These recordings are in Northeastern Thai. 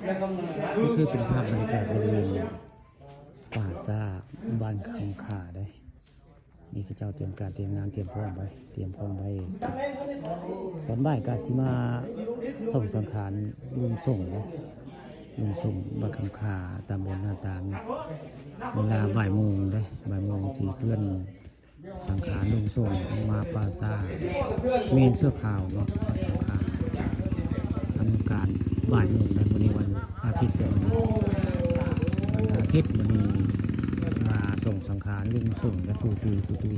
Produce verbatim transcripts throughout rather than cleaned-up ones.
นี่คือเป็นภาพบรรยากาศบริเวณป่าช้าบ้านคำคาเด้ นี่เขาเจ้าเตรียมการเตรียมงานเตรียมพร้อมไว้ เตรียมพร้อมไว้ ตอนบ่ายก็สิมาส่งสังขารลุงส่งเด้ ลุงส่งบ้านคำคาตำบลนาตาล เวลาบ่ายโมงเด้ บ่ายโมงสิเคลื่อนสังขารลุงส่งมาป่าช้าเมนชั่วคราวเนาะ บ้านคำคา ทำการบ่ายโมงในวันนี้วันอาทิตย์เด้อ วันอาทิตย์วันนี้มาส่งสังขารลุงส่งและปู่ตุยปู่ตุย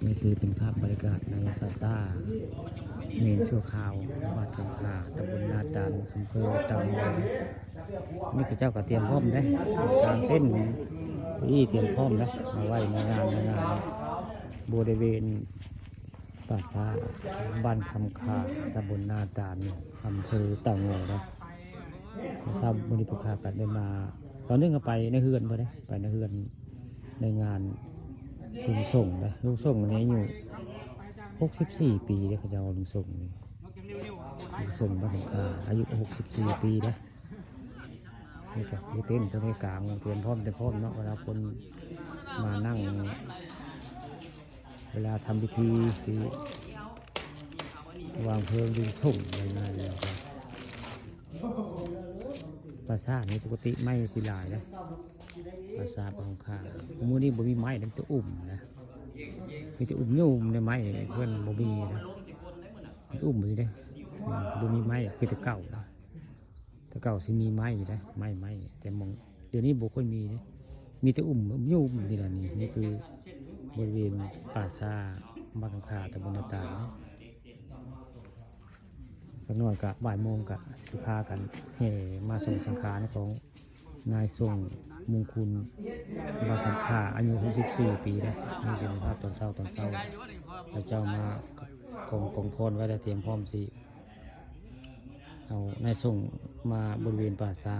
นี่คือเป็นภาพบรรยากาศในป่าช้าเมนชั่วคราว บ้านคำคา ตำบลนาตาล อำเภอเต่างอย นี่เขาเจ้าก็เตรียมพร้อมเด้ กางเต็นท์ เก้าอี้เตรียมพร้อมเด้ มาไว้ในงาน ในงาน บริเวณป่าช้าบ้านคำคา ตำบลนาตาล อำเภอเต่างอยเด้ เช้ามื้อนี้พวกข้าก็ได้มา ตอนหนึ่งก็ไปในเฮือนพุ้นเด้ ไปในเฮือน ในงานลุงส่งเด้ ลุงส่งนี่อายุ หกสิบสี่ ปีเด้ เขาเจ้าว่าลุงส่งนี่ ลุงส่งบ้านคำคา อายุ หกสิบสี่ ปีเด้ นี่ก็มีเต็นท์ตัวนี้กาง เตรียมพร้อม เตรียมพร้อมเนาะ เวลาคนมานั่ง เวลาทำพิธีสิวางเพลิงลุงส่งยังไงนะครับ ป่าช้านี่ปกติไม้สิหลายนะ ป่าช้าของข้า มื้อนี้บ่มีไม้นะ มีแต่อุ่มนะ มีแต่อุ่ม ยุ่มในไม้ เพิ่นบ่มีนะ มันอุ่มอยู่เด้ อืม บ่มีไม้คือแต่เก่านะ แต่เก่าสิมีไม้อยู่นะ ไม้ ไม้ แต่มอง เดี๋ยวนี้บ่ค่อยมีเด้ มีแต่อุ่ม ยุ่มนี่ล่ะนี่ นี่คือบริเวณป่าช้าบ้านคำคา ตำบลนาตาลนะ สักหน่อยก็บ่ายโมงก็สิพากันแห่มาส่งสังขารของนายส่งมงคล บ้านคำคา อายุ หกสิบสี่ ปีนะ นี่เป็นภาพตอนเช้า ตอนเช้า พระเจ้ามากอง กองพรไว้แล้ว เตรียมพร้อมสิเอานายส่งมาบริเวณป่าช้า